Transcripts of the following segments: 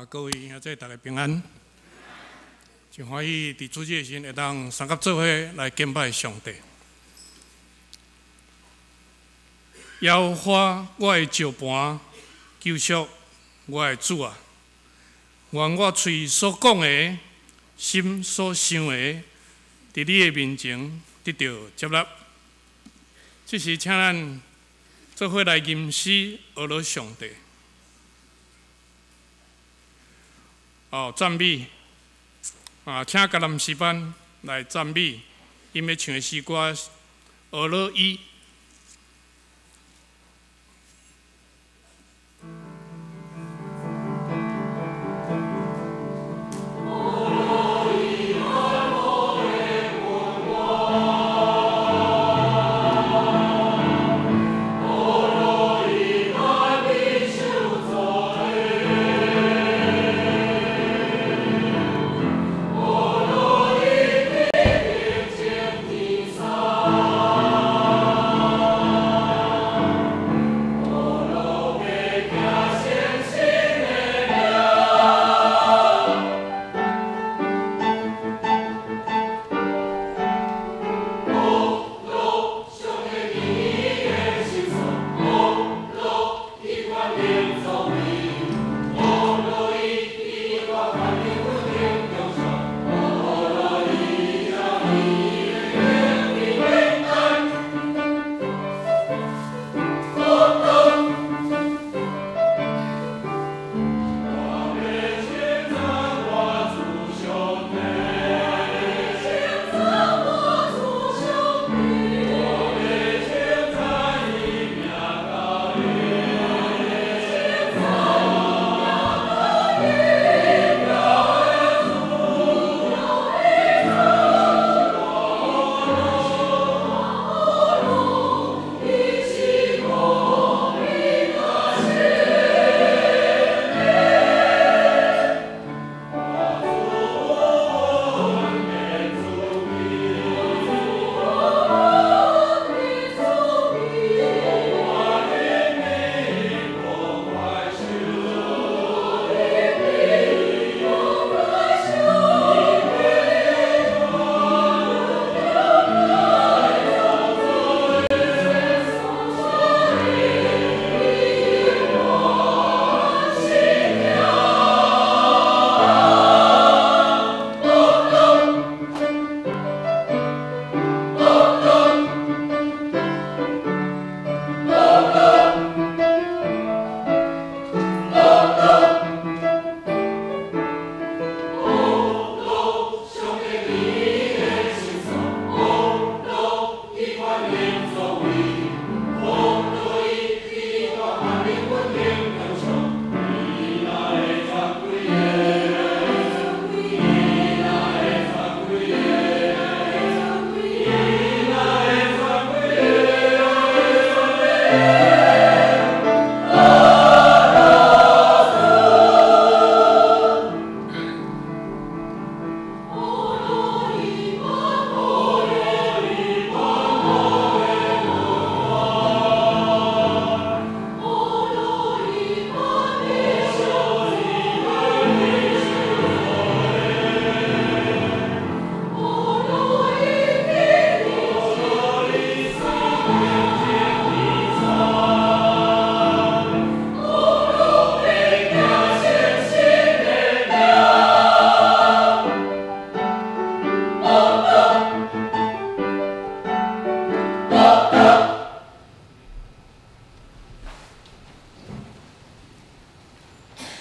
各位兄弟大家平安，真歡喜佇主日的時陣會當相佮做伙來敬拜上帝。耶和華我的石磐，救贖我的主啊！願我喙所講的，心所想的，佇你的面前得著接納。這時，請咱做伙來吟詩阿羅上帝。哦，讚美啊！請迦南詩班來讚美，𪜶欲唱的詩歌《阿羅伊》。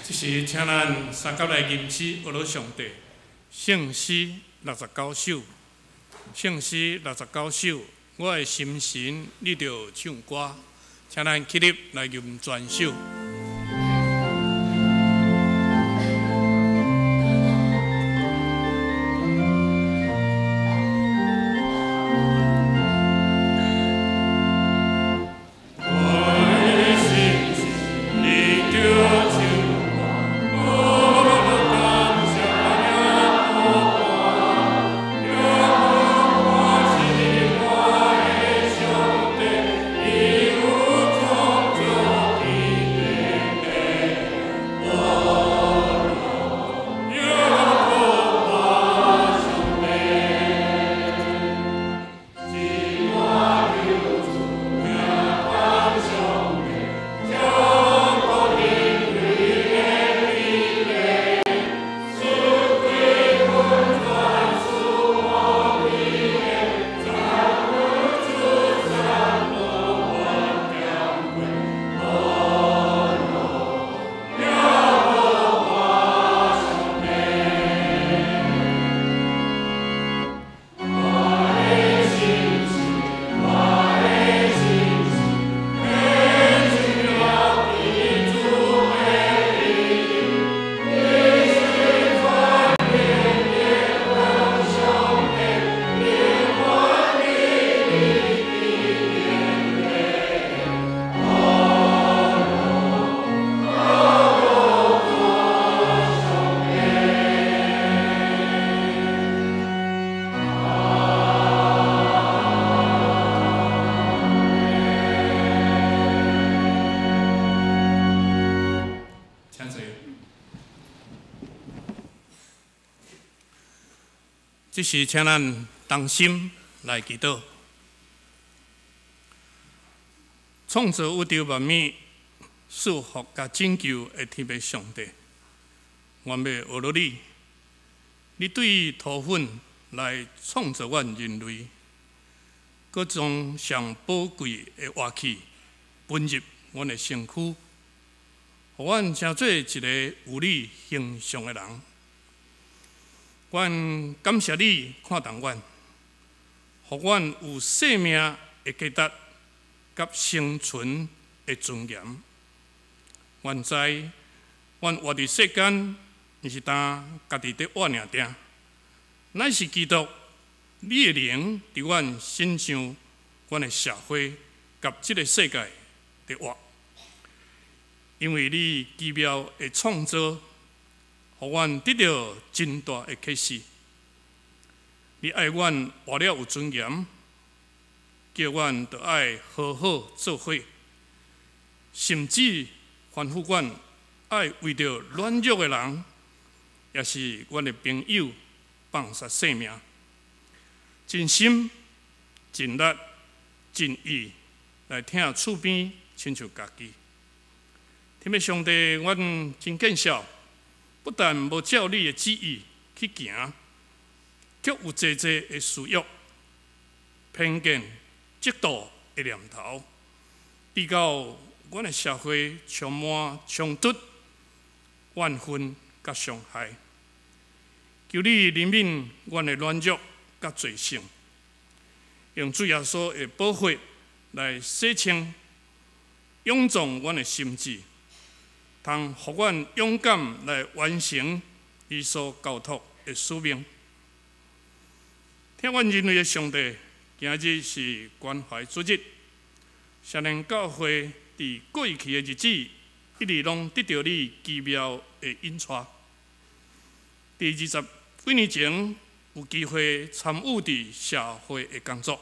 這時，請咱相佮來吟詩阿羅上帝，聖詩六十九首，聖詩六十九首，我的心神你著唱歌，請咱起立來吟全首。這時請咱同心來祈禱。創造宇宙萬物、賜福佮拯救的天父上帝，阮欲學落你，你對塗粉來創造阮人類，閣將上寶貴的活氣噴入阮的身軀，予阮成做一个有你形象的人。阮感謝你看重阮，予阮有生命的價值佮生存的尊嚴。阮知，阮活佇世間，毋是焦家己佇活爾定，乃是基督，你的靈佇阮身上，阮的社會佮這个世界佇活。因為你奇妙的創造，予阮得著真大的啟示。你愛阮活了有尊嚴，叫阮著愛好好做伙，甚至吩咐阮愛為著軟弱的人，也是阮的朋友放殺性命，盡心、盡力、盡意來疼厝邊，親像家己。天父上帝，阮真見笑，不但無照你的旨意去行，卻有濟濟的私欲、偏見、嫉妒的念頭，致到阮的社會充滿衝突、怨恨佮傷害。求你憐憫阮的軟弱佮罪性，用主耶穌的寶血來洗清、勇壯阮的心志，通予阮勇敢來完成伊所交託的使命。疼阮人類的上帝，今日是關懷主日，雙連教會佇過去的日子，一直攏得著你奇妙的引帶。佇20幾年前，有機會參與佇社會的工作，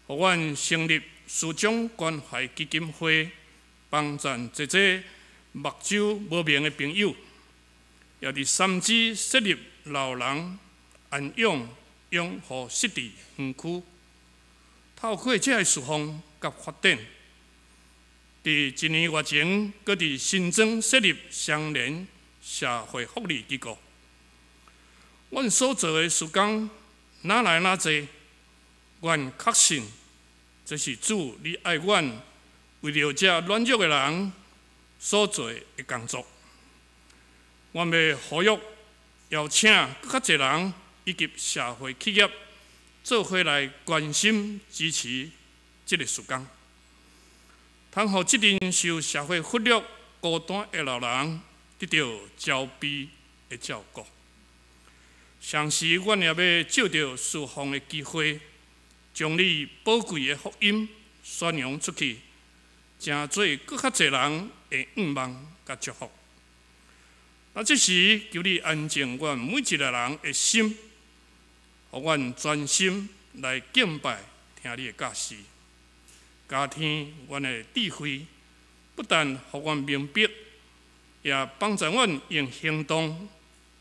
予阮成立師長關懷基金會，幫贊濟濟目睭無明的朋友，也佇三芝設立老人安養養護失智園區。透過這个事奉佮發展，佇一年外前，閣佇新莊設立雙連社會福利機構。阮所做的事工，哪來哪濟，阮確信這是主你愛阮為著這軟弱的人所做的工作。阮欲呼籲邀請閣較濟人以及社會企業做伙來關心支持這个事工，通予這陣受社會忽略、孤單的老人得著慈悲的照顧。同時，阮也欲藉著事奉的機會，將你寶貴的福音宣揚出去，成做閣較濟人的願望佮祝福。啊，這時求你安靜阮每一个人的心，予阮專心來敬拜，聽你的教示，加添阮的智慧，不但予阮明白，也幫助阮用行動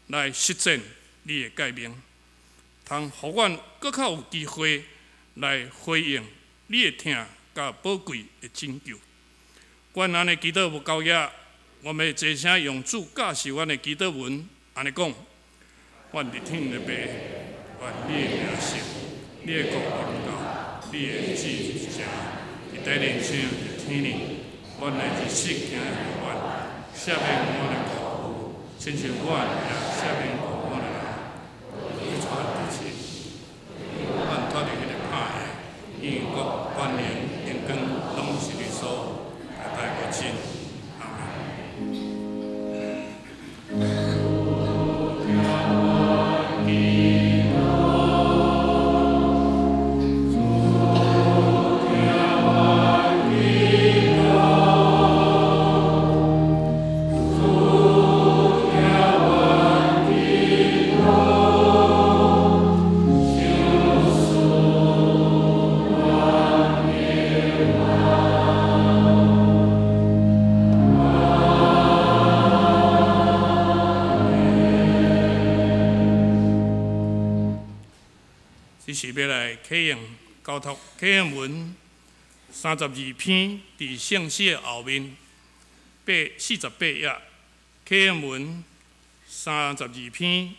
來實踐你的誡命，通予阮閣較有機會來回應你的疼佮寶貴的拯救。阮按呢祈禱無夠額，我欲齊聲用主教示阮的祈禱文，按呢講：阮佇天的父，願你的名聖，你的國臨到，你的旨意成，佇地裡親像佇天裡。阮的日食行予阮，赦免阮的過誤，親像阮也赦免過阮的人。無帶阮佇試，阮脫離彼个歹的，因為國、權能、榮光，攏是你所有，代代無盡。阿門。是欲來啟用交託啟應文32篇，佇聖詩的後面48頁，啟應文三十二篇，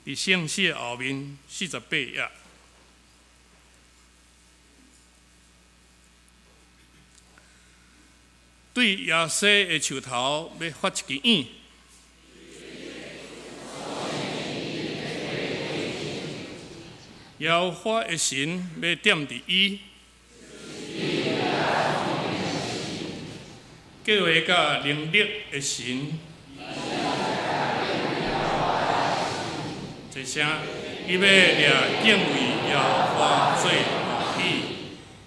佇聖詩的後面四十八頁。對耶西的樹頭欲發一支影。耶和華的神欲踮佇伊，計劃佮能力的神，這聲伊欲掠敬畏耶和華做歡喜，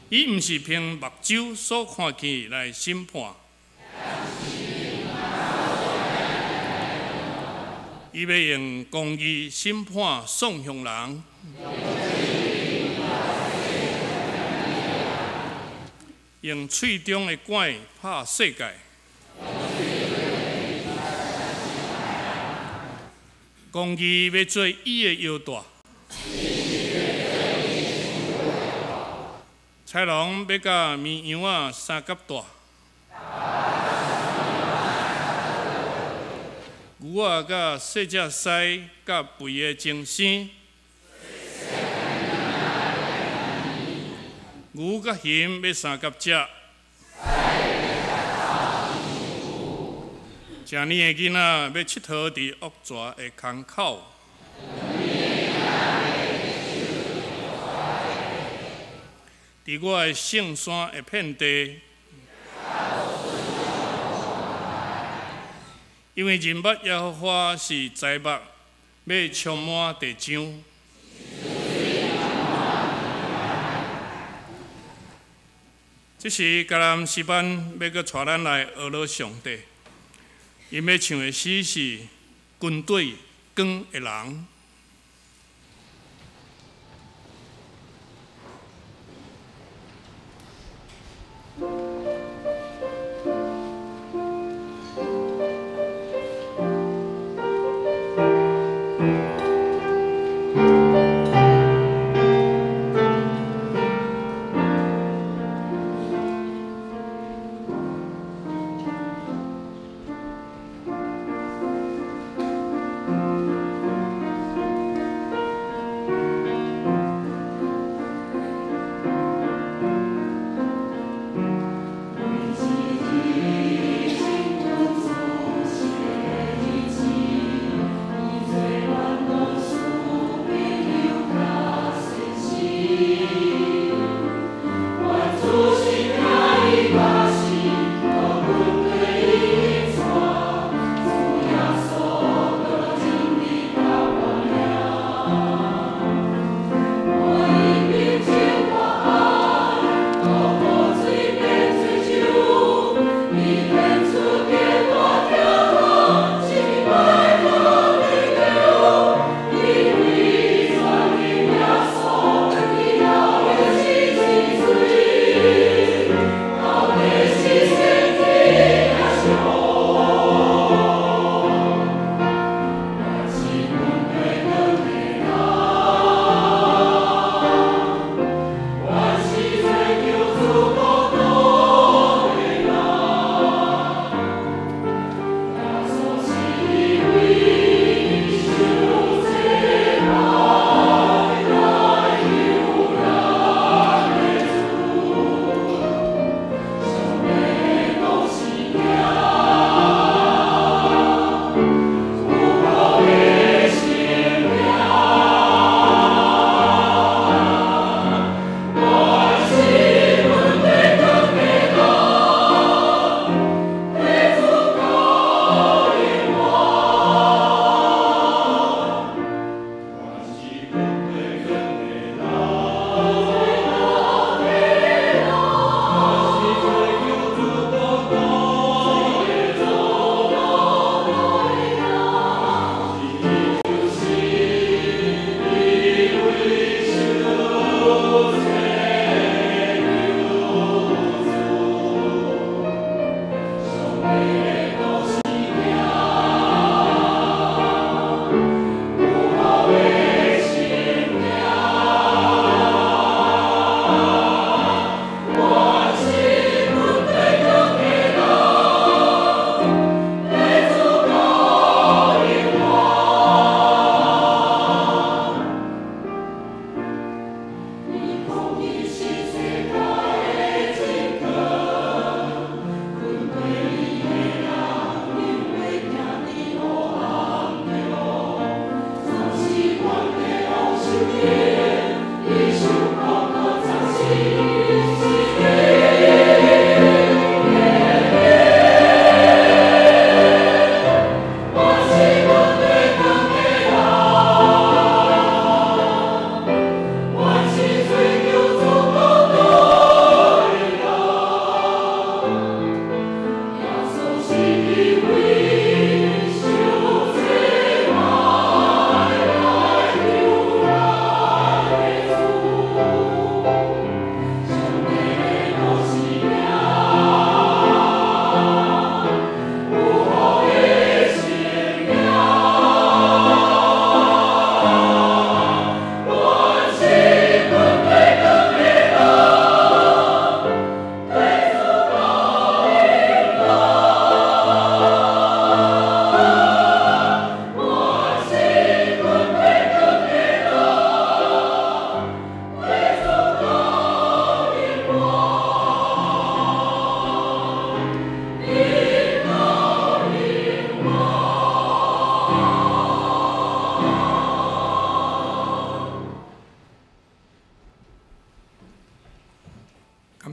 伊毋是憑目睭所看見來審判，伊欲用公義審判喪鄉人。用喙中的管拍世界，公義欲做伊的腰帶，豺狼欲佮綿羊仔相佮蹛，牛仔佮細隻獅佮肥的精生。牛佮熊欲相佮食，成年的囡仔欲𨑨迌佇惡蛇的空口。佇我的聖山的遍地，因為認捌耶和華是財物，欲充滿地上。這時迦南詩班欲閣帶咱來學樂上帝，𪜶欲唱的詩是《軍隊光的人》。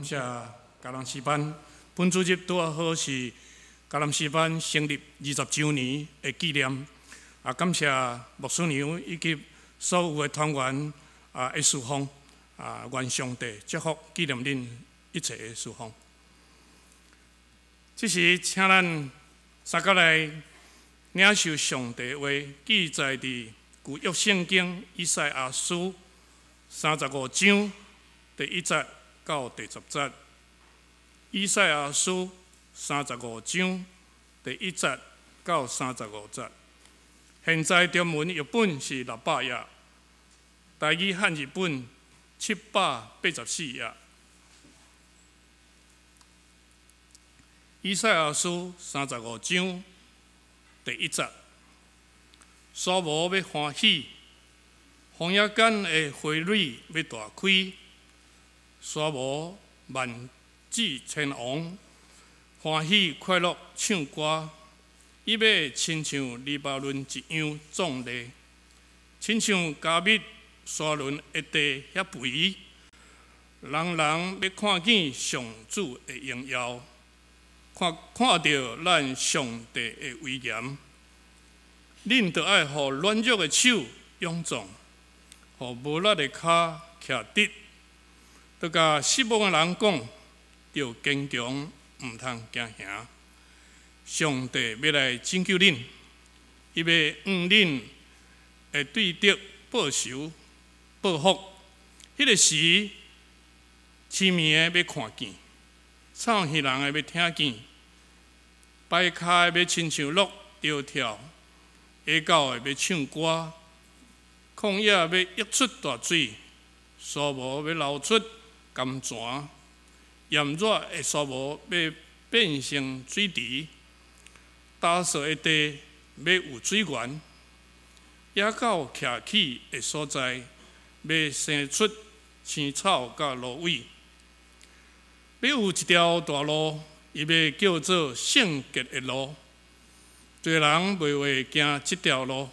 謝迦南詩班。本主日拄好是迦南詩班成立20周年的紀念。感謝牧師娘以及所有的團員的侍奉。願上帝祝福紀念恁一切的侍奉。這時，請咱三個來領受上帝話，記載佇舊約聖經以賽亞書35章第1節到第10節。以賽亞書35章第1節到35節。現在中文譯本是600頁，台語漢字本784頁。以賽亞書35章第1節，沙漠欲歡喜，荒野間的花蕊欲大開，沙漠萬紫千紅，歡喜快樂唱歌，伊欲親像黎巴嫩一樣壯麗，親像迦密沙崙的地遐肥，人人欲看見上主的榮耀，看看著咱上帝的威嚴。恁著愛予軟弱的手勇壯，予無力的跤徛直，著共失望的人講，著堅強，毋通驚嚇。上帝欲來拯救恁，伊欲向恁的對敵報仇報復。彼个時，痴迷的欲看見，草耳人的欲聽見，跛跤的欲親像鹿著跳，野狗的欲唱歌，曠野欲溢出大水，沙漠欲流出甘泉，炎熱的沙漠欲變成水池，乾燥的地欲有水源，野狗徛起的所在欲生出青草佮蘆葦，欲有一條大路，伊欲叫做聖潔的路，濟人袂會行這條路，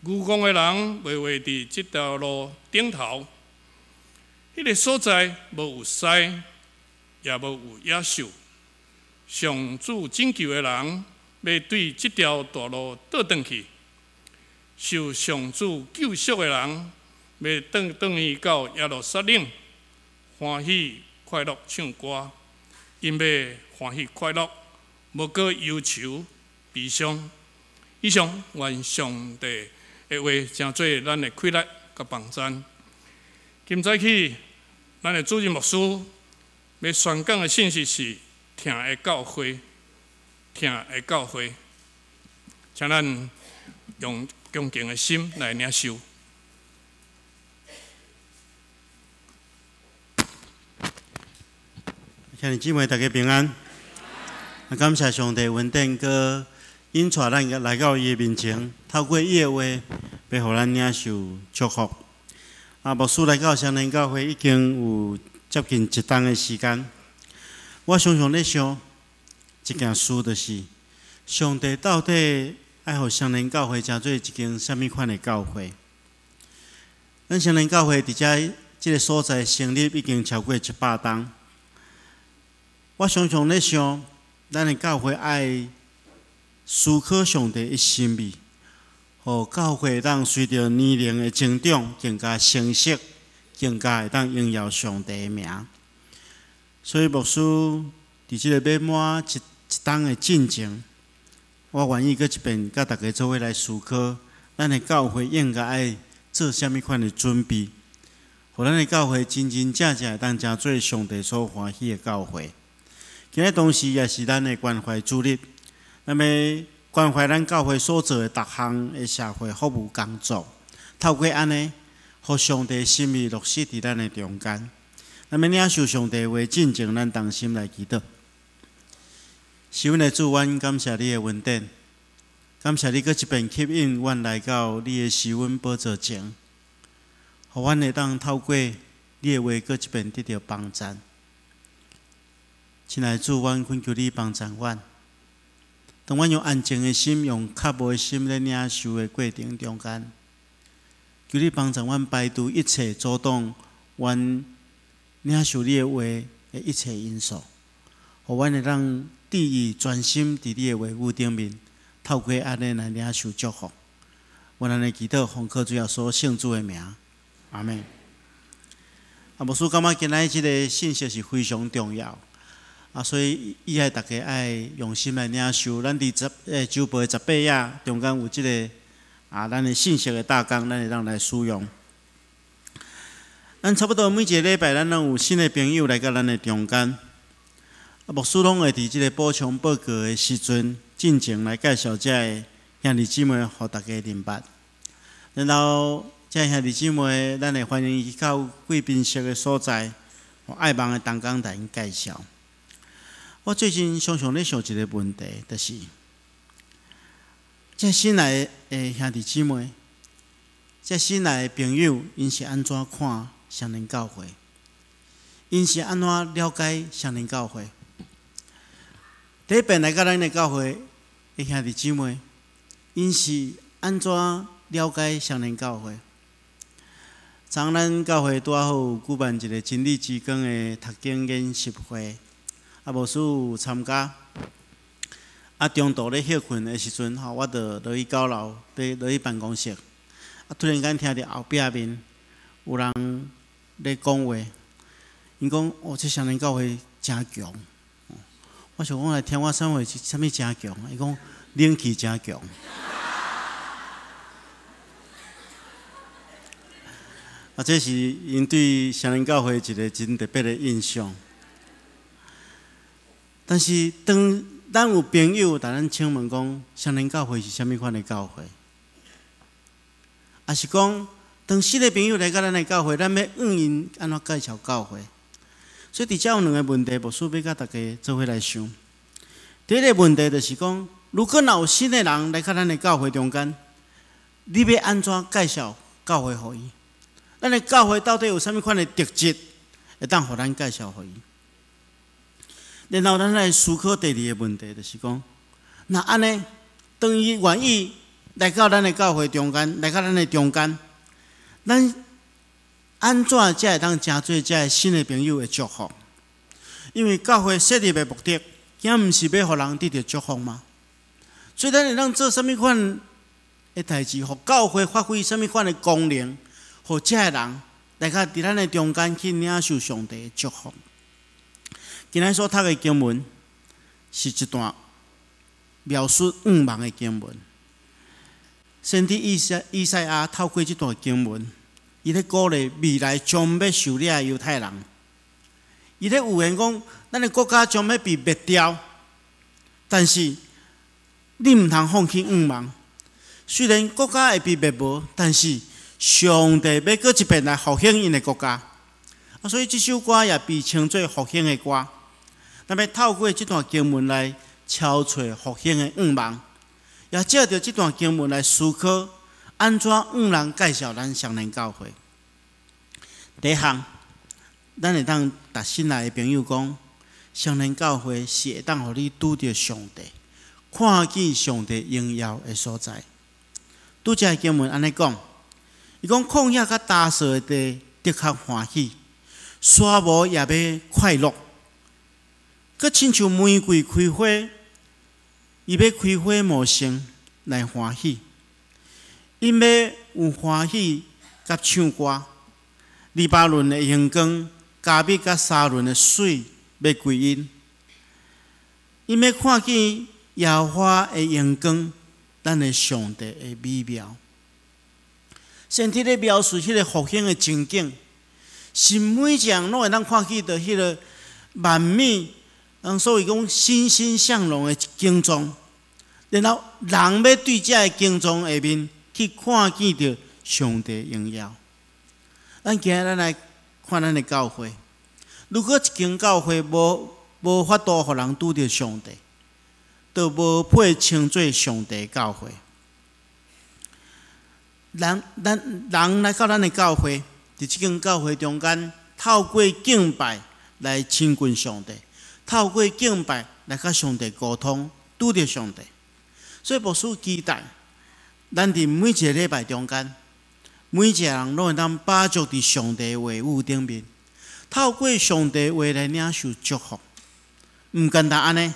愚戇的人袂會佇這條路頂頭。彼个所在無有獅，也無有野獸。上主拯救的人，欲對這條大路倒轉去；受上主救贖的人，欲轉轉去到耶路撒冷，歡喜快樂唱歌。𪜶欲歡喜快樂，無閣憂愁悲傷。以上願上帝的話，成做咱的氣力佮幫贊。今早起，咱的主任牧師欲宣講的信息是疼的教會，疼的教會，請咱用恭敬的心來領受。兄弟姊妹，大家平安。感謝上帝恩典，閣引帶咱來到伊的面前，透過伊的話，欲予咱領受祝福。牧師來到雙連教會已經有接近一冬的時間。我常常咧想一件事，就是上帝到底愛予雙連教會成做一間啥物款的教會？咱雙連教會佇遮這个所在成立已經超過100冬。我常常咧想，咱的教會愛思考上帝的心意，予教會會當隨著年齡的增長更加成熟，更加會當榮耀上帝的名。所以牧師佇這个欲滿一一冬的進前，我願意閣一遍佮大家做伙來思考，咱的教會應該愛做啥物款的準備，予咱的教會真真正正會當成做上帝所歡喜的教會。今日同時也是咱的關懷主日，咱欲關懷咱教會所做的逐項的社會服務工作，透過按呢，予上帝心意落實佇咱的中間。咱欲領受上帝話進前，咱同心來祈禱。是阮的主，阮感謝你的恩典，感謝你閣一遍吸引阮來到你的施恩寶座前，予阮會當透過你的話閣一遍得著幫贊。親愛的主，阮懇求你幫贊阮。當阮用安靜的心，用渴慕的心咧領受的過程中間，求你幫助阮排除一切阻擋阮領受你的話的一切因素，予阮會當致意專心佇你的話語頂面，透過按呢來領受祝福。阮按呢祈禱，奉靠主耶穌聖子的名，阿們。啊，牧師感覺今仔日這个信息是非常重要，啊，所以伊愛大家愛用心來領受。咱佇週報的18頁中間有這个啊，咱的信息的大綱，咱會當來使用。咱差不多每一个禮拜，咱攏有新的朋友來到咱的中間。啊，牧師攏會佇這个補充報告的時陣，進前來介紹這个兄弟姊妹，予大家認捌。然後，這兄弟姊妹，咱會歡迎伊到貴賓室的所在，予愛望的同工來𪜶介紹。我最近常常咧想一个問題，就是這新來的兄弟姊妹，這新來的朋友，𪜶是按怎看雙連教會？𪜶是按怎了解雙連教會？第一遍來到咱的教會的兄弟姊妹，𪜶是按怎了解雙連教會？昨咱教會拄仔好有舉辦一个真理之光的讀經研習會，啊，牧師有參加。啊，中途咧歇睏的時陣吼，我就落去九樓，欲落去辦公室。啊，突然間聽著後壁面有人咧講話，𪜶講：哦，這雙連教會誠強。我想講來聽我啥物啥物誠強？伊講冷氣誠強。啊，這是𪜶對雙連教會一个真特別的印象。但是當咱有朋友共咱請問講，雙連教會是啥物款的教會？抑是講當新的朋友來到咱的教會，咱欲向𪜶按怎介紹教會？所以佇遮有兩个問題，牧師欲佮大家做伙來想。第一个問題就是講，如果若有新的人來到咱的教會中間，你欲按怎介紹教會予伊？咱的教會到底有啥物款的特質，會當予咱介紹予伊？然後咱來思考第二个問題，就是講，若按呢，當伊願意來到咱的教會中間，來到咱的中間，咱按怎才會當成做這个新的朋友的祝福？因為教會設立的目的，敢毋是欲予人得著祝福嗎？所以咱會當做啥物款的代誌，予教會發揮啥物款的功能，予這个人來到佇咱的中間去領受上帝的祝福。今仔所讀的經文是一段描述願望的經文。先知以賽亞透過這段經文，伊咧鼓勵未來將欲受掠的猶太人。伊咧預言講，咱的國家將欲被滅掉，但是你毋通放棄願望。雖然國家會被滅無，但是上帝欲閣一遍來復興𪜶的國家。啊，所以這首歌也被稱做復興的歌。咱欲透過這段經文來敲揣復興的願望，也藉著這段經文來思考按怎向人介紹咱雙連教會。第一項，咱會當共新來的朋友講，雙連教會是會當予你拄著上帝、看見上帝榮耀的所在。拄才的經文按呢講，伊講曠野佮乾燥的地的確歡喜，沙漠也欲快樂，閣親像玫瑰開花，伊欲開花茂盛來歡喜，𪜶欲有歡喜佮唱歌。黎巴嫩的榮光，迦密佮沙崙的水欲歸𪜶，𪜶欲看見耶和華的榮光，咱的上帝的美妙。先知咧描述彼个復興的情景，是每一人攏會當看見著彼个萬米，人所謂講欣欣向榮的景狀，然後人欲對這个景狀下面去看見著上帝榮耀。咱今日咱來看咱的教會，如果一間教會無法度予人拄著上帝，就無配稱做上帝教會。人咱人來到咱的教會，佇這間教會中間，透過敬拜來親近上帝，透過敬拜來佮上帝溝通，拄著上帝。所以牧師期待，咱佇每一个禮拜中間，每一个人攏會當飽足佇上帝的話語頂面，透過上帝話來領受祝福。毋簡單按呢，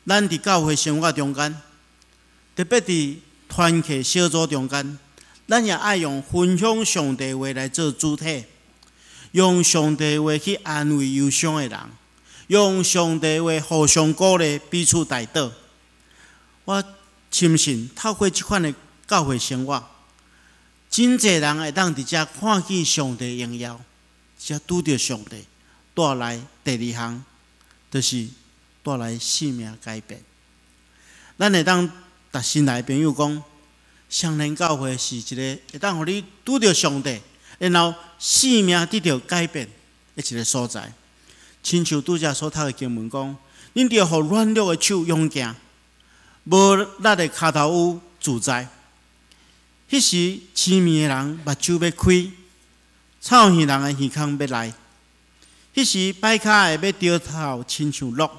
咱佇教會生活中間，特別佇團契小組中間，咱也愛用分享上帝話來做主體，用上帝話去安慰憂傷的人，用上帝話互相鼓勵，彼此代禱。我深信透過這款的教會生活，真濟人會當佇遮看見上帝榮耀，才拄著上帝帶來第二項，就是帶來生命改變。咱會當共新來的朋友講，雙連教會是一個會當予你拄著上帝，然後生命得著改變的一個所在。親像拄才所讀的經文講，恁著予軟弱的手勇健，無力的跤頭趺自在。彼時癡盲的人目睭欲開，臭耳人的耳孔欲來。彼時跛跤的欲著跳親像鹿，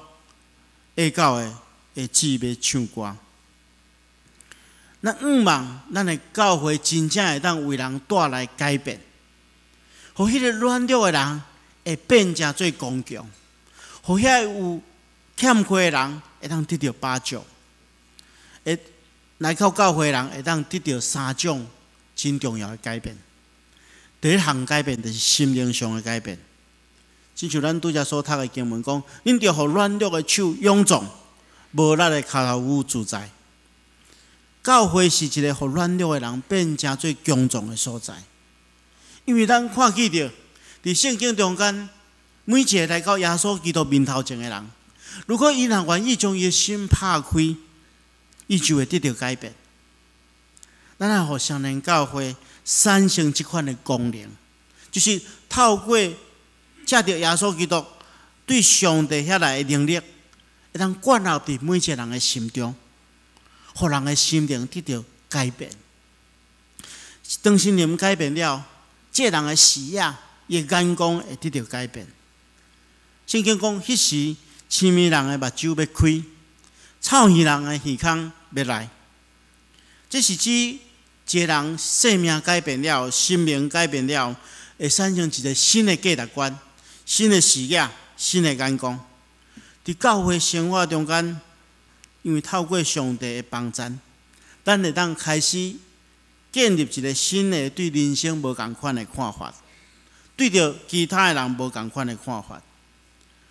啞狗的舌欲唱歌。咱向望咱的教會真正會當為人帶來改變，予彼個軟弱的人會變成做剛強，予遐個有欠缺的人會當得著飽足，會來到教會的人會當得著三種真重要的改變。第一項改變就是心靈上的改變，親像咱拄才所讀的經文講，恁著予軟弱的手勇壯，無力的跤頭趺自在。教會是一個予軟弱的人變成做強壯的所在，因為咱看見著佇聖經中間，每一個來到耶穌基督面頭前的人，如果伊若願意將伊的心拍開，伊就會得著改變。咱愛予雙連教會產生這款的功能，就是透過藉著耶穌基督對上帝遐來的能力，會當灌入佇每一個人的心中，予人的心靈得著改變。當心靈改變了，這個人的視野、伊的眼光會得著改變。聖經講，彼時癡盲人的目睭欲開，臭耳人的耳孔欲來。這是指一個人生命改變了，心靈改變了，會產生一個新的價值觀、新的視野、新的眼光。佇教會生活中間，因為透過上帝的幫贊，咱會當開始建立一個新的對人生無仝款的看法，對著其他的人無仝款的看法。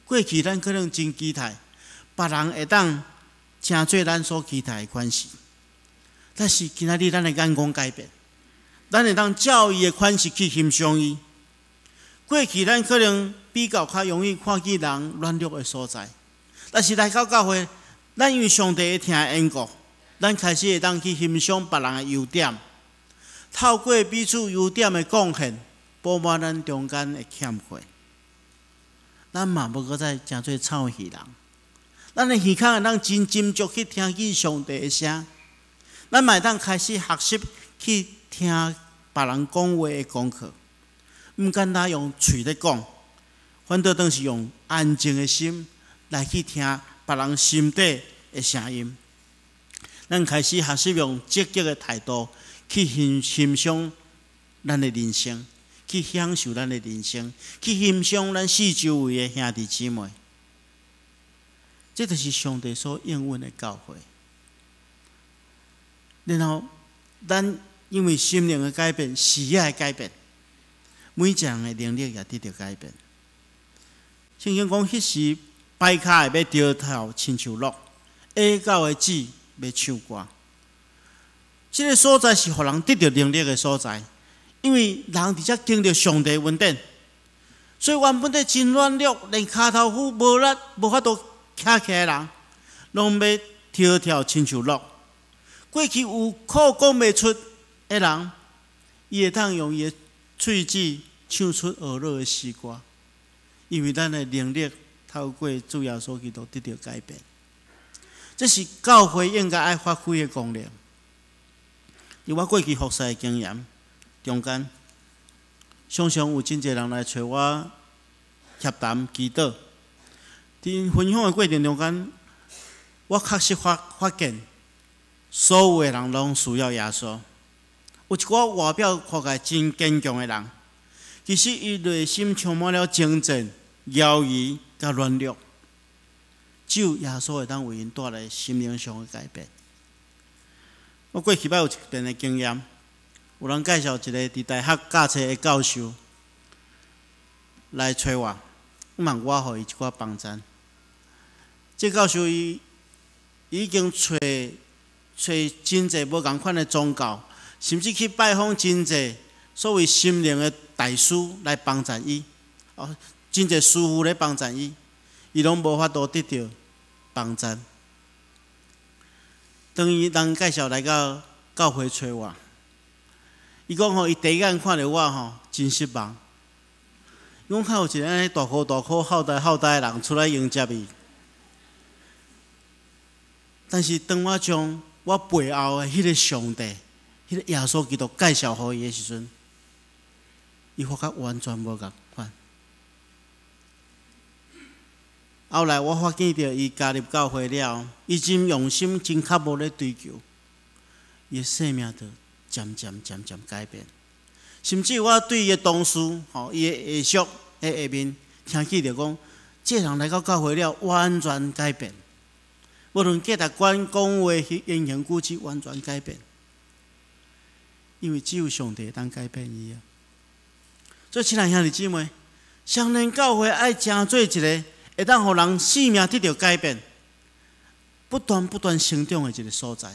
過去咱可能真期待別人會當成做咱所期待的款式，但是今仔日咱的眼光改變，咱會當照伊的款式去欣賞伊。過去咱可能比較較容易看見人軟弱的所在，但是來到教會，咱因為上帝的疼的緣故，咱開始會當去欣賞別人的優點，透過彼此優點的貢獻，補滿咱中間的欠缺。咱嘛無閣再成做臭耳人，咱的耳孔會當真斟酌去聽見上帝的聲，咱嘛會當開始學習去聽別人講話的功課，毋干焦用喙咧講，反倒當是用安靜的心來去聽別人心底的聲音。咱開始學習用積極的態度去欣欣賞咱的人生，去享受咱的人生，去欣賞咱四周圍的兄弟姊妹。這就是上帝所應允的教會。然後，咱因為心靈的改變、視野的改變，每一個人的能力也得著改變。聖經講，彼時跛跤的欲著跳親像鹿，啞狗的舌欲唱歌。這個所在是予人得著能力的所在，因為人佇遮經歷上帝恩典，所以原本咧真軟弱，連跤頭趺無力、無法度徛起來的人，攏欲跳跳親像鹿。過去有苦講袂出的人，伊會當用伊的喙舌唱出呵咾的詩歌，因為咱的能力透過主耶穌基督得著改變。這是教會應該愛發揮的功能。佇我過去服侍的經驗中間，常常有真濟人來揣我協談祈禱。佇分享的過程中間，我確實發發現，所有的人攏需要耶穌。有一寡外表看起來真堅強的人，其實伊內心充滿了爭戰、猶豫佮軟弱。只有耶穌會當為𪜶帶來心靈上的改變。我過去捌有一遍的經驗，有人介紹一个佇大學教冊的教授來揣我，問我予伊一寡幫贊。這教授伊已經揣揣真濟無仝款的宗教，甚至去拜訪真濟所謂心靈的大師來幫贊伊，哦，真濟師傅咧幫贊伊，伊攏無法度得著幫贊。當伊人介紹來到教會揣我，伊講吼，伊第一眼看著我吼，真失望。伊講看有一个按呢大箍大箍、厚大厚大的人出來迎接伊，但是當我將我背後的彼个上帝、彼个耶穌基督介紹予伊的時陣，伊發覺完全無仝款。後來我發現著伊加入教會了，伊真用心、真刻薄咧追求，伊的生命就漸漸漸漸改變。甚至我對伊的同事、吼伊的下屬佇下面聽起著講，這人來到教會了，完全改變。無論價值觀、講話、言行舉止，完全改變。因為只有上帝會當改變伊啊。所以，親愛兄弟姊妹，雙連教會愛成做一个會當予人生命得著改變、不斷不斷成長的一个所在，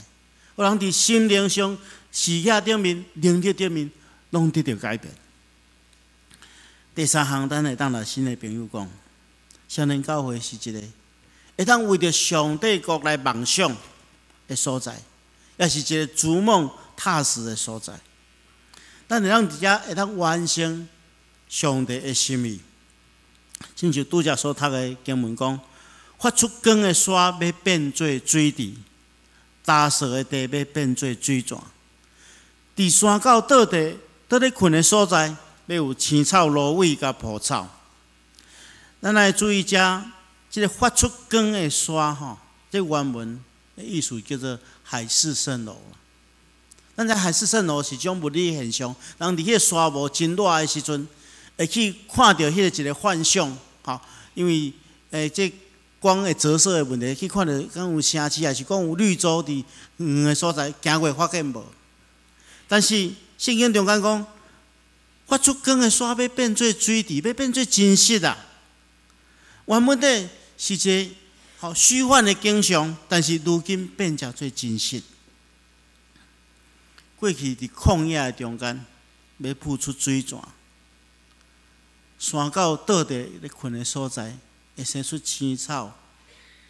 予人佇心靈上、視野頂面、能力頂面，攏得著改變。第三項，咱會當來新的朋友講，雙連教會是一个會當為著上帝國來夢想的所在，也是一个逐夢踏實的所在。咱會當佇遮會當完成上帝的心意。親像拄才所讀的經文講，發出光的山欲變做水池，乾燥的地欲變做水泉。佇山狗倒地倒咧睏的所在，欲有青草、蘆葦佮蒲草。咱來注意遮，這个發出光的山吼，這原文的意思叫做海市蜃樓。咱知海市蜃樓是一種物理現象，人佇彼个沙漠真熱的時陣，會去看著彼个一个幻象，吼，因為這光的折射的問題，去看著敢有城市，抑是講有綠洲佇遠的所在，行過發現無。但是聖經中間講，發出光的山欲變做水池，欲變做真實啊！原本底是一个好虛幻的景象，但是如今變成做真實。過去佇曠野的中間，欲噴出水泉；山狗倒地咧睏的所在，會生出青草、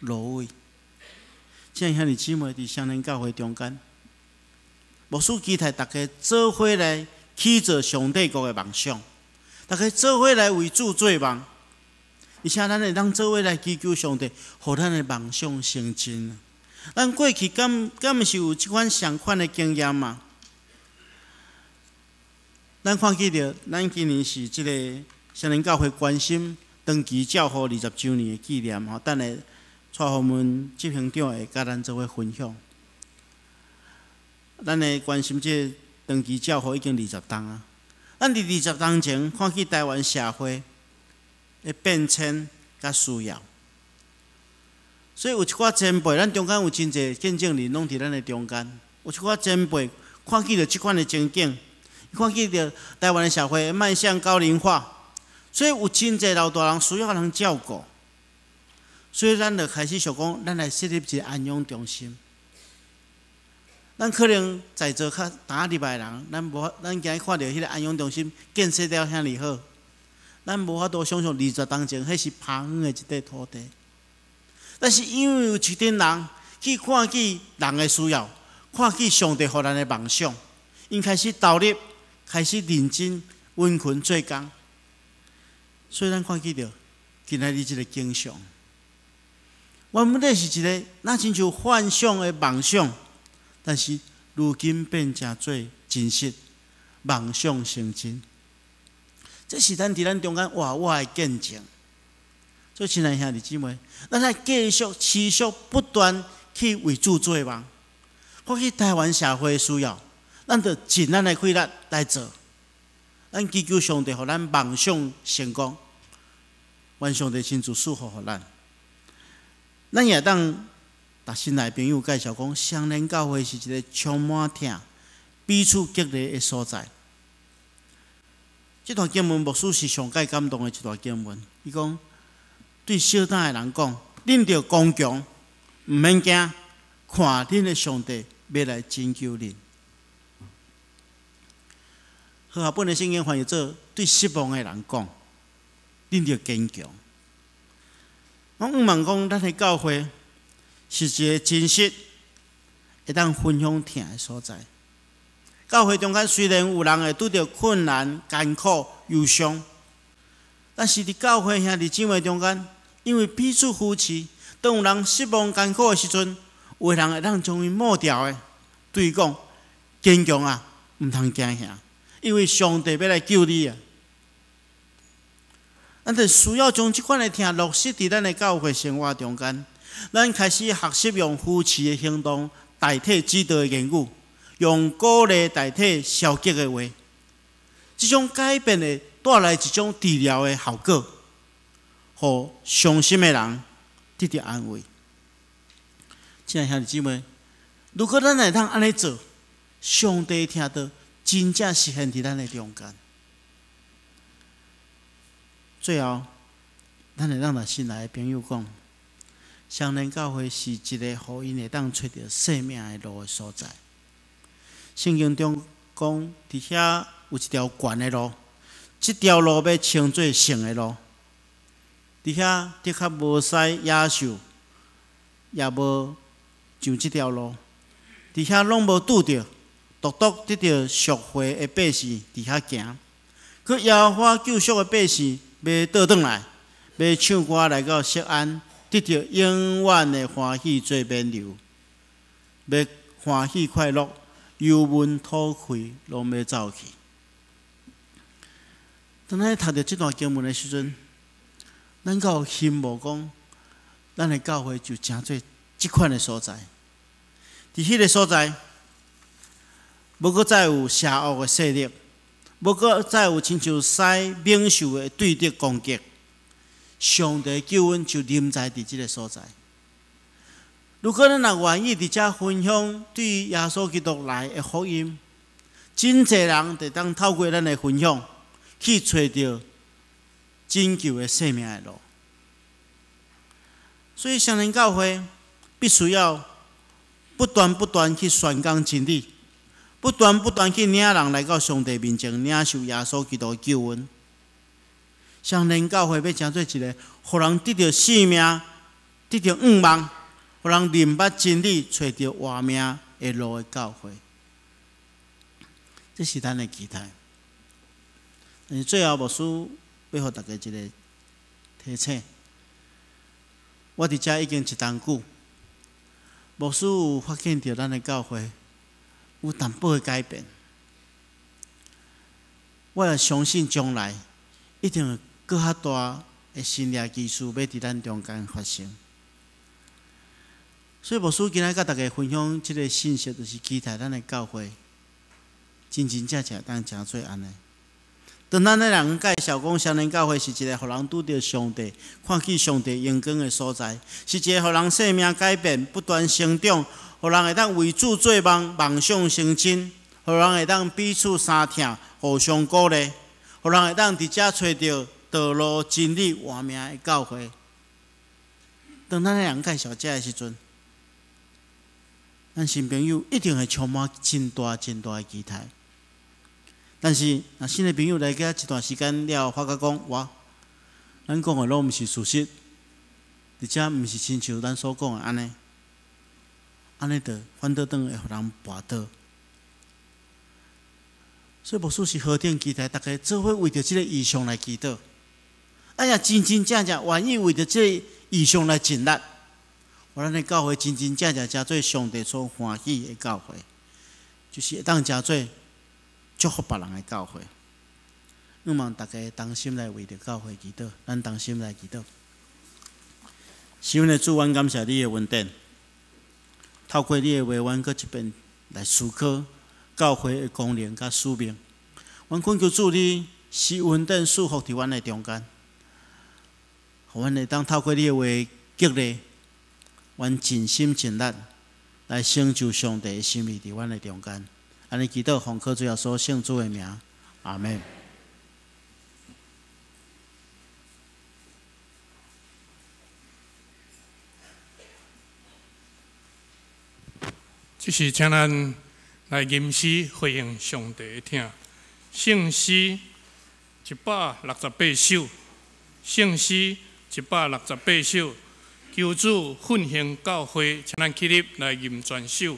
蘆葦。親愛兄弟姊妹佇雙連教會中間，牧師期待大家做伙來去做上帝國的夢想，大家做伙來為主做夢，而且咱會當做伙來祈求上帝，予咱的夢想成真。咱過去敢敢毋是有這款相款的經驗嘛？咱看見著，咱今年是這个雙連教會關心長期照護20週年的紀念吼，等下蔡宏文執行長會佮咱做伙分享。咱的關心這个長期照護已經20冬啊！咱佇20冬前看見台灣社會的變遷佮需要，所以有一寡前輩，咱中間有真濟見證人攏佇咱的中間，有一寡前輩看見著這款的情景，看見著台灣的社會邁向高齡化，所以有真濟老大人需要人照顧，所以咱就開始想講，咱來設立一个安養中心。咱可能在座較早入來的人，咱無，咱今日看著彼个安養中心建設了遐爾好，咱無法度想象20冬前，彼是拋荒的一塊土地。但是因為有一群人去看見人的需要，看見上帝予咱的夢想，𪜶開始投入，開始認真殷勤做工，所以咱看見著今仔日這个景象，原本底是一个若親像幻想的夢想。但是如今變成做真實，夢想成真。這是咱佇咱中間活活的見證。所以，親愛兄弟姊妹，咱愛繼續持續不斷去為主做夢。看見台灣社會的需要，咱就盡咱的氣力來做。咱祈求上帝予咱夢想成功，願上帝親自賜福予咱。咱也當共新來朋友介紹講，雙連教會是一個充滿疼、彼此激勵的所在。這段經文牧師是上蓋感動的一段經文。伊講對小膽的人講，恁著剛強，毋免驚，看恁的上帝欲來拯救恁。和合本的聖經翻譯做對失望的人講，恁著堅強。我向望講，咱的教會是一個真實會當分享疼的所在。教會中間雖然有人會拄著困難、艱苦、憂傷，但是佇教會兄弟姊妹中間，因為彼此扶持，當有人失望、艱苦的時陣，有的人會當將伊抹掉的，對伊講：堅強啊，毋通驚嚇，因為上帝欲來救你啊！咱就需要將這款的疼落實佇咱的教會生活中間。咱開始學習用扶持的行動代替指導的言語，用鼓勵代替消極的話。這種改變會帶來一種治療的效果，予傷心的人得著安慰。親愛兄弟姊妹，如果咱會當按呢做，上帝疼就真正實現佇咱的中間。最後，咱會當共新來的朋友講，雙連教會是一個予𪜶會當揣著生命的路的所在。聖經中講，佇遐有一條懸的路，這條路欲稱做聖的路。佇遐的確無使野獸，也無上這條路。佇遐攏無拄著，獨獨得著贖回的百姓佇遐行。閣耶和華救贖的百姓欲倒轉來，欲唱歌來到錫安，得著永遠的歡喜做勉勵，欲歡喜快樂，憂悶吐氣攏欲走去。當咱讀著這段經文的時陣，咱敢有希望講，咱的教會就成做這款的所在。佇彼个所在，無閣再有邪惡的勢力，無閣再有親像獅猛獸的對敵攻擊。上帝救恩就臨在佇這个所在。如果咱若願意佇遮分享對耶穌基督來的福音，真濟人會當透過咱的分享，去揣著拯救的生命的路。所以，雙連教會必須要不斷不斷去宣講真理，不斷不斷去領人來到上帝面前，領受耶穌基督的救恩。雙連教會欲成做一個，予人得著生命、得著向望，予人認捌真理、揣著活命的路的教會。這是咱的期待。但是最後，牧師欲予大家一個提醒。我佇遮已經一冬久，牧師有發現著咱的教會有淡薄的改變。我也相信將來一定會閣較大的神蹟奇事欲佇咱中間發生。所以牧師今仔佮大家分享這個信息，就是期待咱的教會真真正正當成做按呢。當咱的人介紹講，雙連教會是一個予人拄著上帝、看見上帝榮光的所在，是一個予人生命改變、不斷成長，予人會當為主做夢、夢想成真，予人會當彼此相疼、互相鼓勵，予人會當佇遮揣著道路、真理、活命的教會。當咱的人介紹這的時陣，咱新朋友一定會充滿真大、真大的期待。但是，若新的朋友來遮一段時間了後，發覺講，哇，咱講的攏毋是事實，而且毋是親像咱所講的按呢，按呢就反倒轉會予人跋倒。所以牧師是何等期待，逐家做伙為著這个異象來祈禱，哎呀，真真正正願意為著這个異象來盡力，予咱的教會真真正正成做上帝所歡喜的教會，就是會當成做祝福別人的教會。向望大家同心來為著教會祈禱，咱同心來祈禱。是阮的主，阮感謝你的恩典，透過你的話，阮閣一遍來思考教會的功能佮使命。阮懇求主你施恩典賜福佇阮的中間，予阮會當透過你的話激勵，阮盡心盡力來成就上帝的心意佇阮的中間。按呢祈禱，奉靠主耶穌聖子的名，阿門。這時請咱來吟詩回應上帝的疼。聖詩168首，聖詩168首，求主奮興教會，請咱起立來吟全首。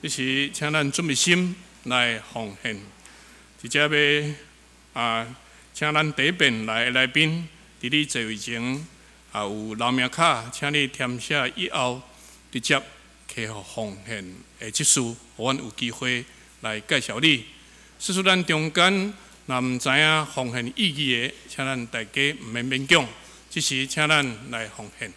這時，請咱準備心來奉獻。直接欲啊，請咱第一遍來的來賓，佇你座位前啊有留名卡，請你填寫以後，直接提予奉獻的執事，予阮有機會來介紹你。使使咱中間若毋知影奉獻意義的，請咱大家毋免勉強，這時請咱來奉獻。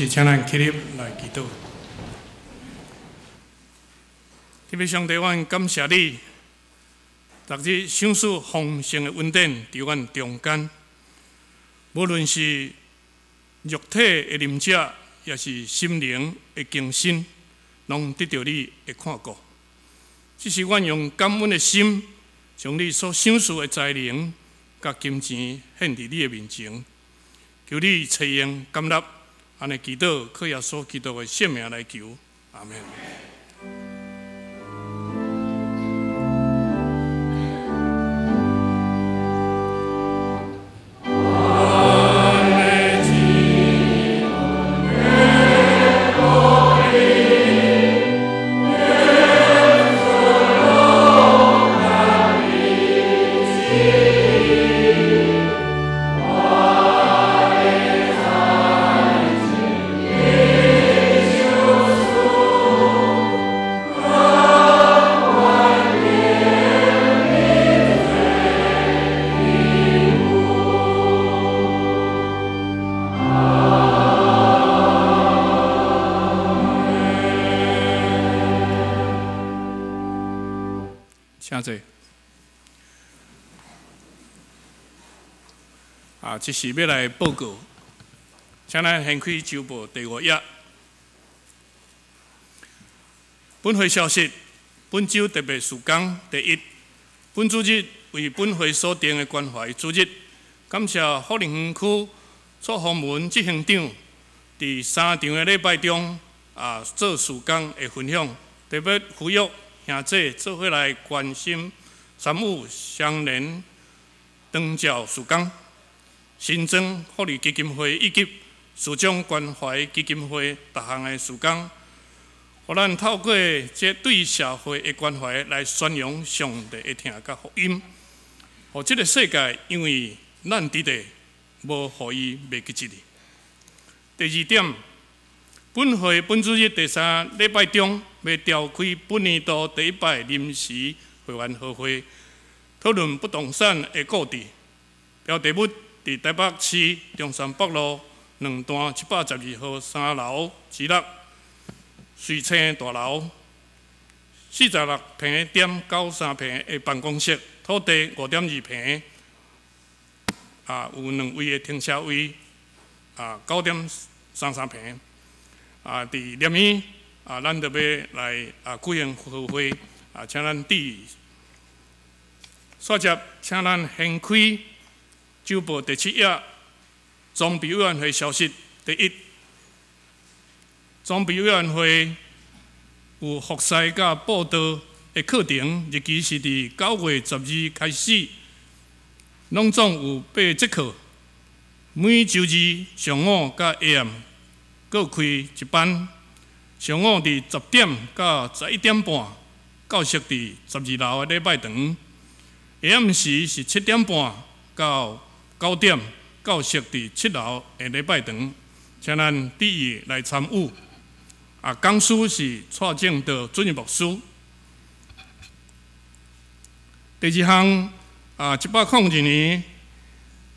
這時請咱起立來祈禱。天父上帝，阮感謝你，逐日賞賜豐盛的恩典佇阮中間。無論是肉體的啉食，抑是心靈的更新，攏得著你的看顧。這是阮用感恩的心，將你所賞賜的才能佮金錢獻佇你的面前，求你垂應甘納。按呢祈禱，靠耶穌基督的聖名來求，阿們。請坐。啊，這是欲來報告，請咱掀開週報第五頁。本會消息：本週特別事工第一，本主日為本會所定的關懷主日，感謝福林園區蔡宏文執行長佇三場的禮拜中啊做事工的分享，特別呼籲兄弟做伙來關心參與相連長照事工，新增福利基金會以及市長關懷基金會逐項的事工，予咱透過這對社會的關懷來宣揚上帝的疼佮福音，予這个世界因為咱佇咧，無予伊袂記得。第二點，本會本主日第三禮拜中，欲召開本年度第一擺臨時會員合會，討論不動產的購置。標題物佇台北市中山北路兩段712號三樓之六瑞星大樓46.93坪的辦公室，土地5.2坪，啊，有兩位的停車位，啊，9.33坪，啊，佇連耳。啊，咱就欲來啊舉行合會，啊，請咱注意。煞接，請咱掀開週報第七頁，裝備委員會消息。第一，裝備委員會有服侍佮布道的課程，日期是佇9月12開始，攏總有八節課，每週二上午佮下暗各開一班。上午佇10點到11點半，教室佇12樓的禮拜堂；下暗時是7點半到9點，教室佇7樓的禮拜堂。請咱注意來參與。啊，講師是蔡正道主任牧師。第二項啊，102年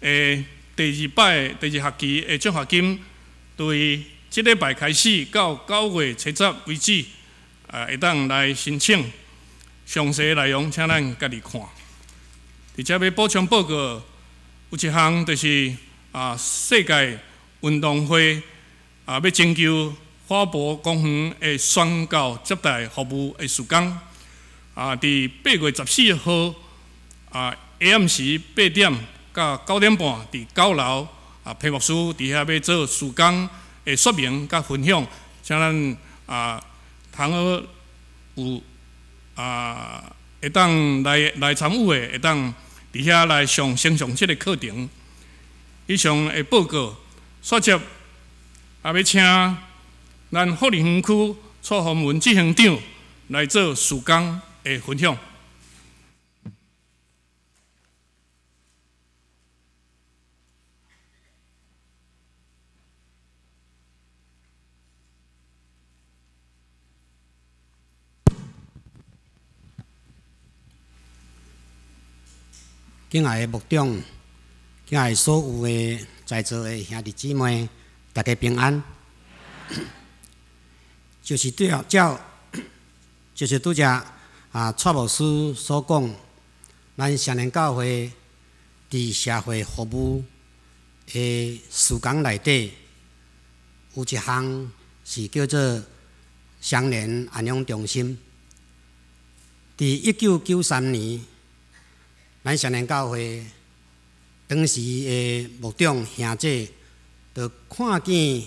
的第二擺第二學期的獎學金，對這禮拜開始到9月7日為止，啊，會當來申請。詳細內容請咱家己看。佇遮欲補充報告，有一項就是啊，世界運動會啊，欲徵求花博公園的宣教接待服務的事工。啊，佇8月14號啊，下暗時8點到9點半，佇9樓啊，裴牧師佇遐欲做事工的說明佮分享，請咱啊，通好有啊，會當來參與的，會當佇遐來上先上這个課程。以上的報告，煞接也欲請咱福林園區蔡宏文執行長來做事工的分享。敬愛的牧長，敬愛所有的在座的兄弟姊妹，大家平安。就是對照，就是拄才啊，蔡牧師所講，咱雙連教會佇社會服務的事工內底，有一項是叫做雙連安養中心。佇1993年，咱雙連教會當時的牧長兄姐，就看見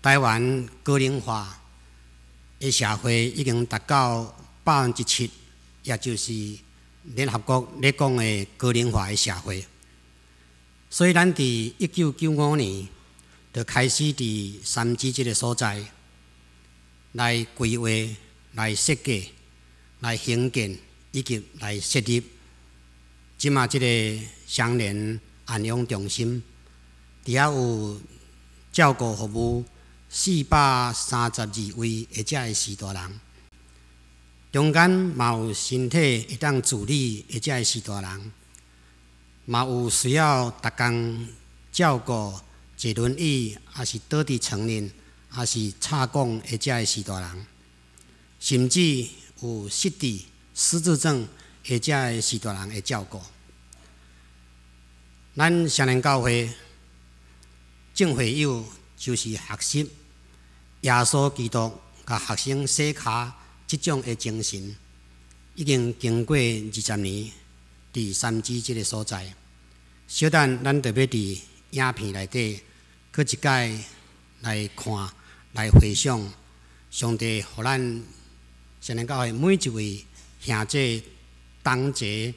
台灣高齡化的社會已經達到7%，也就是聯合國咧講的高齡化的社會。所以，咱佇1995年就開始佇三芝這个所在來規劃、來設計、來興建以及來設立，這馬這个雙連安養中心，佇遐有照顧服務432位的遮个序大人，中間嘛有身體會當自理的遮个序大人，嘛有需要逐工照顧坐輪椅，抑是倒佇床裡，抑是插管的遮个序大人，甚至有失智、失智症的遮个序大人的照顧。咱雙連教會眾會友就是學習耶穌基督共學生洗跤這種的精神，已經經過20年，佇三芝這个所在。小等咱就欲佇影片內底，閣一擺來看、來回想上帝予咱雙連教會每一位兄姐同齊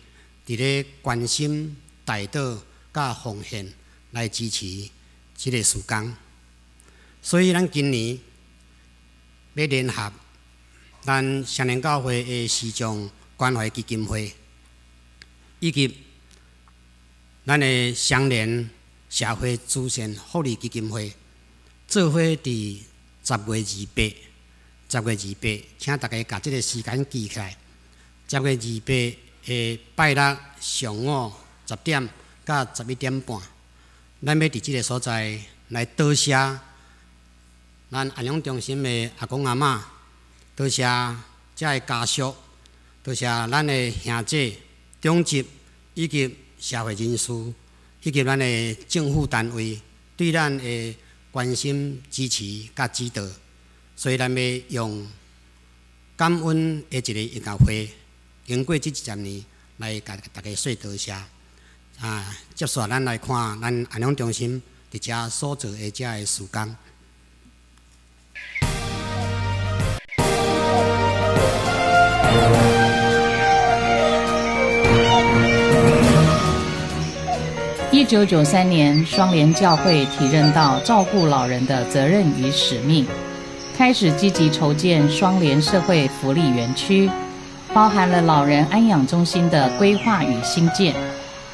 佇咧關心、代禱、佮奉獻來支持這个事工。所以，咱今年欲聯合咱雙連教會的視障關懷基金會，以及咱的雙連社會慈善福利基金會，做伙佇十月二八，十月二八，請大家共這个時間記起來。十月二八的拜六上午10點到11點半，咱欲佇這个所在來多謝咱安養中心的阿公阿嬤，多謝遮个家屬，多謝咱的兄姐、長執以及社會人士，以及咱的政府單位對咱的關心、支持佮指導，所以咱欲用感恩的一个音樂會，經過這20年來共大家說多謝。啊，接續咱來看咱安養中心佇遮所做的遮个事工。 1993年，雙連教會體認到照顧老人的責任與使命，開始積極籌建雙連社會福利園區，包含了老人安養中心的規劃與興建。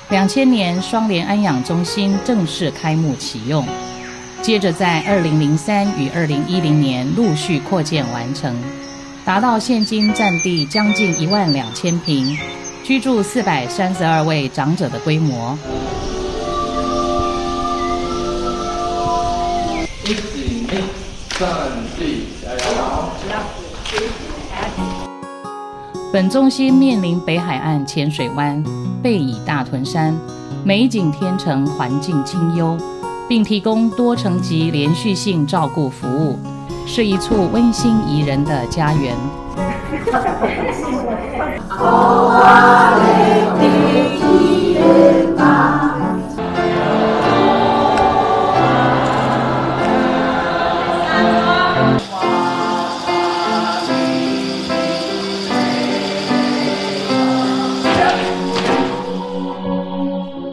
2000年，雙連安養中心正式開幕啟用，接着在2003與2010年陸續擴建完成，達到現今佔地將近1萬2千坪，居住432位長者的規模。一、二、三、四，加油！本中心面臨北海岸淺水灣，背倚大屯山，美景天成，環境清幽，並提供多層級連續性照顧服務，是一處溫馨宜人的家園。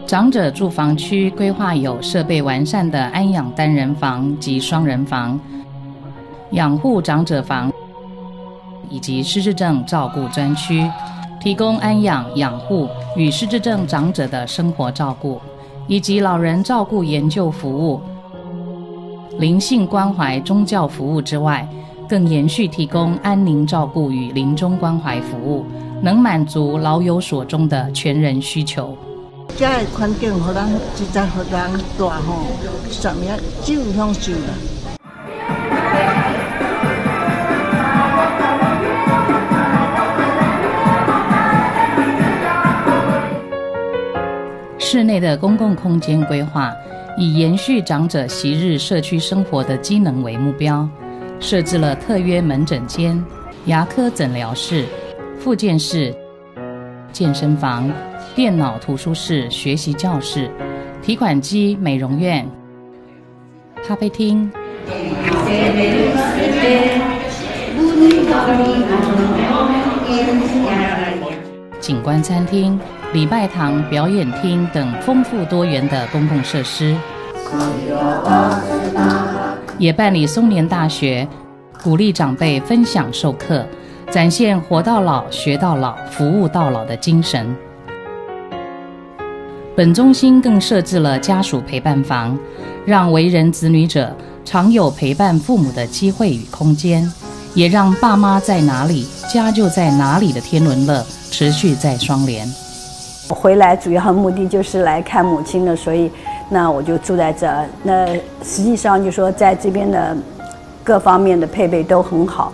長者住房區規劃有設備完善的安養單人房及雙人房、養護長者房以及失智症照顧專區，提供安養、養護與失智症長者的生活照顧，以及老人照顧研究服務、靈性關懷宗教服務之外，更延續提供安寧照顧與臨終關懷服務，能滿足老有所終的全人需求。遮个環境，予咱實在予人蹛吼，啥物仔只有享受啦。室内的公共空间规划以延续长者昔日社区生活的机能为目标，设置了特约门诊间、牙科诊疗室、复健室、健身房、电脑图书室、学习教室、提款机、美容院、咖啡厅、景观餐厅、礼拜堂、表演厅等丰富多元的公共设施，也办理松年大学，鼓励长辈分享授课，展现活到老学到老、服务到老的精神。本中心更设置了家属陪伴房，让为人子女者常有陪伴父母的机会与空间，也让爸妈在哪里，家就在哪里的天伦乐持续在双连。我回来主要目的就是来看母亲的，所以那我就住在这。那实际上就说在这边的各方面的配备都很好。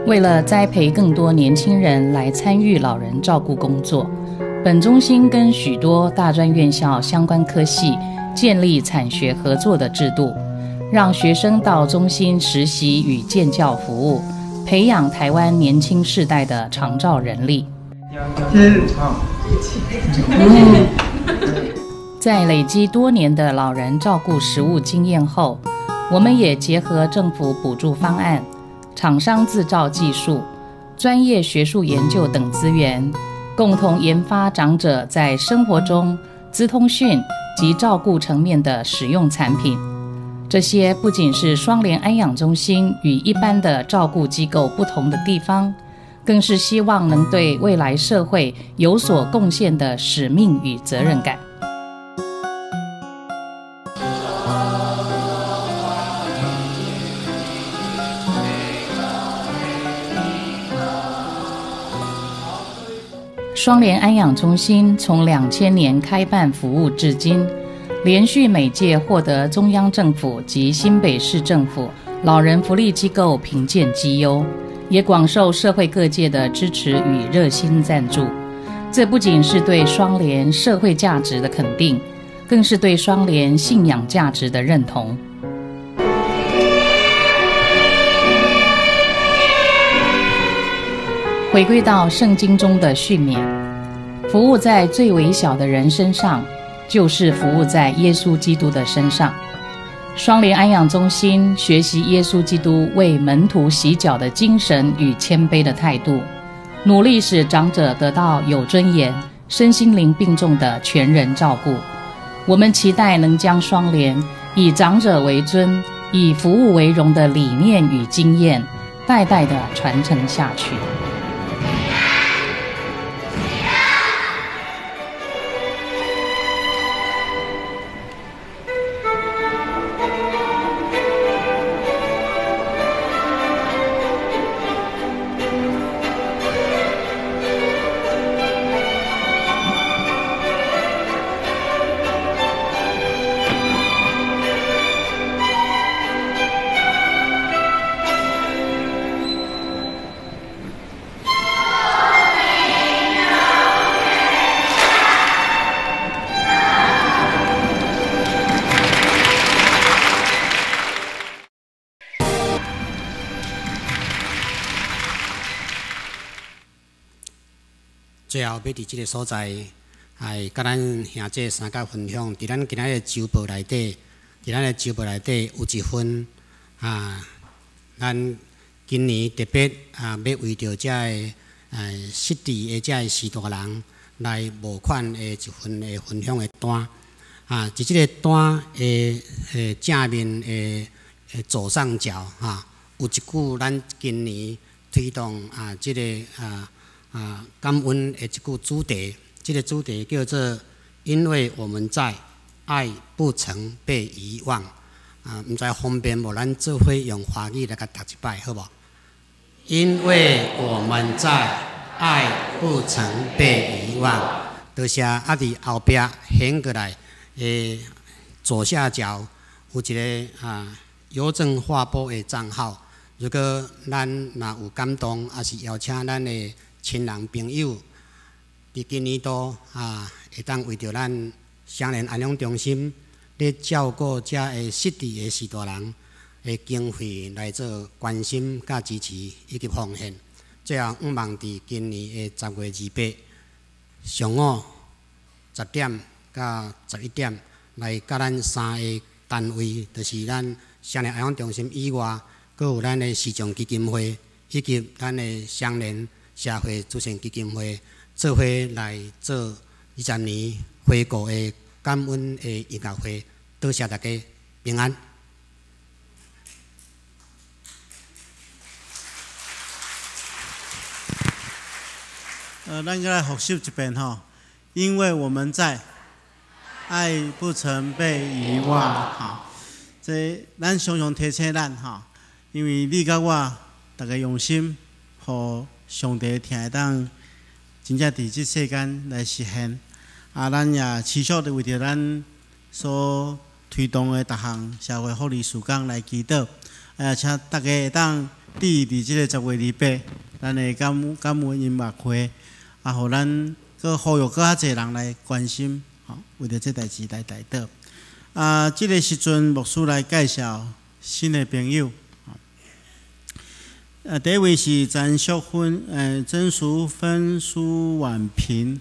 为了栽培更多年轻人来参与老人照顾工作，本中心跟许多大专院校相关科系建立产学合作的制度，让学生到中心实习与建教服务，培养台湾年轻世代的长照人力。在累积多年的老人照顾实务经验后，我们也结合政府补助方案、厂商自造技术、专业学术研究等资源，共同研发长者在生活中资通讯及照顾层面的使用产品。这些不仅是双联安养中心与一般的照顾机构不同的地方，更是希望能对未来社会有所贡献的使命与责任感。双联安养中心从2000年开办服务至今，连续每届获得中央政府及新北市政府老人福利机构评鉴绩优，也广受社会各界的支持与热心赞助。这不仅是对双联社会价值的肯定，更是对双联信仰价值的认同。回归到圣经中的训勉，服务在最微小的人身上，就是服务在耶稣基督的身上。双联安养中心学习耶稣基督为门徒洗脚的精神与谦卑的态度，努力使长者得到有尊严、身心灵并重的全人照顾。我们期待能将双联以长者为尊、以服务为荣的理念与经验，代代的传承下去。最后，欲伫这个所在，来佮咱兄弟三角分享。伫咱今仔日周报内底，伫咱的周报内底有一份啊，咱今年特别啊，欲为著遮个失智的遮个序大人来募款的一份的分享的单啊。伫这个单的正面的左上角哈，有一句咱今年推动啊，这个感恩的一句主题，这个主题叫做“因为我们在，爱不曾被遗忘”。啊，毋知方便无？咱做伙用华语来共读一摆，好无？因为我们在，爱不曾被遗忘。多谢啊！伫后壁掀过来的左下角有一个邮政划拨的账号。如果咱若有感动，也是邀请咱的亲人朋友，佇今年度啊，會當為著咱雙連安養中心咧照顧遮的失智的序大人的經費來做關心、佮支持以及奉獻。最後，向望佇今年的10月28上午10點到11點，來佮咱三个單位，就是咱雙連安養中心以外，閣有咱的時尚基金會以及咱的雙連社會慈善基金會，做伙來做20年回顧的感恩的音樂會。多謝大家，平安。咱閣來複習一遍吼，因為我們在愛不曾被遺忘，吼，這咱常常提醒咱吼，因為你佮我逐家用心，予上帝疼會當真正佇這世間來實現。啊，咱也持續地為著咱所推動的逐項社會福利事工來祈禱。啊，請大家會當佇佇這個10月28，咱的感恩音樂會，啊，予咱閣呼籲閣較濟人來關心，吼，為著這代誌來代禱。啊，這個時陣牧師來介紹新的朋友。第一位是曾淑芬，曾淑芬、蘇婉萍，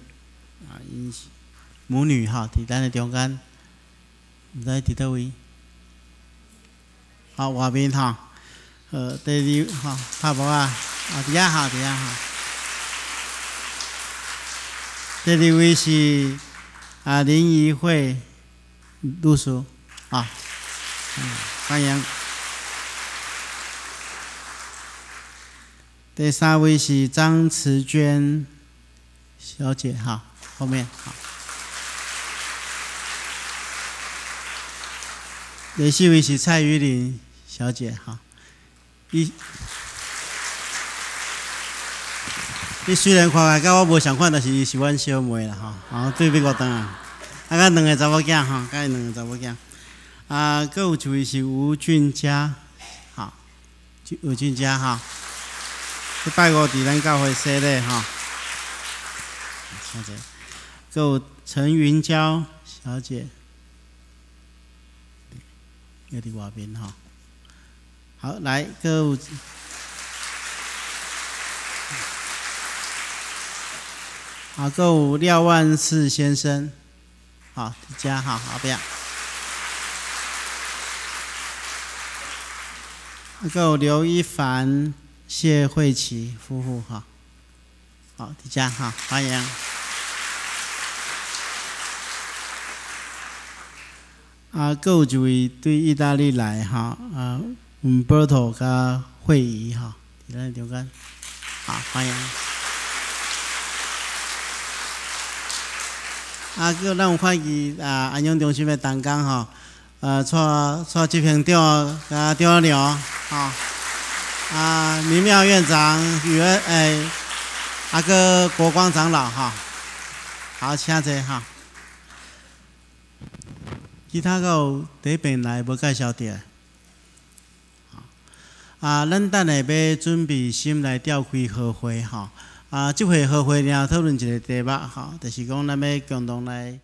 啊，𪜶是母女哈，佇咱的中間，毋知佇佗位？好，外面哈，第二哈，拍無啊？啊，佇遐哈，佇遐哈。第二位是林怡慧女士，啊，歡迎。第三位是張慈娟小姐，哈，後面好。第四位是蔡玉玲小姐，哈，伊雖然看來佮我無仝款，但是伊是阮小妹啦，吼，啊，對比我當啊，啊，佮兩個查某囝，吼，佮𪜶兩個查某囝，啊，閣有一位是吳俊嘉，哈，吳俊嘉，哈。這拜五佇咱教會洗禮吼，小姐，閣有陳雲嬌小姐，也佇外面吼。好，來，閣有，啊，閣有廖萬賜先生，好，佇遮吼，後壁。啊，閣有劉一凡。謝慧琪夫婦哈，好，佇遮哈，歡迎。啊，閣有一位對意大利來哈，啊，姆波托佮慧儀哈，佇咱中間，好，歡迎。啊，閣咱有看見啊，安養中心的同工吼，帶執行長佮長娘吼。啊，林妙院長、宇恩，阿哥國光長老哈，好，請坐哈。其他閣有第一遍來無介紹著。啊，咱等下欲準備心來召開和會吼。啊，這回和會爾討論一個題目吼，就是講咱欲共同來。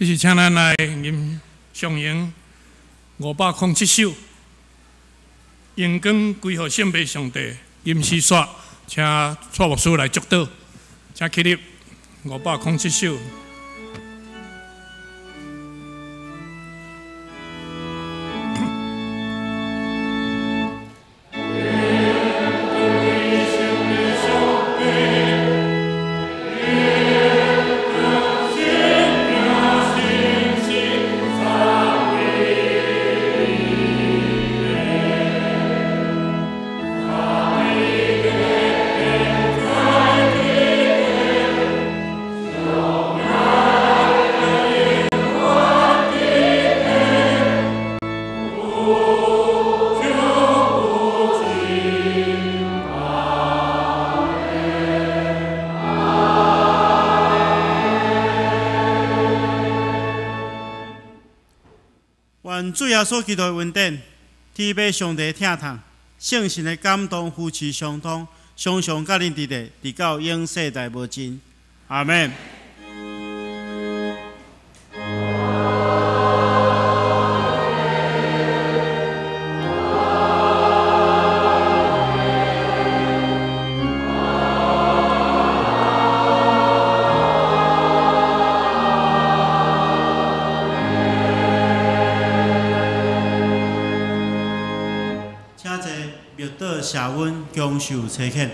这是请咱来吟上咏507首，荣光归予圣父上帝。吟诗煞，请蔡牧师来祝祷，请起立。507首。主耶稣基督的恩典，天父上帝疼痛，圣神的感动扶持相通，常常佮恁伫咧，直到永世代无尽。阿们。谢阮享受差遣。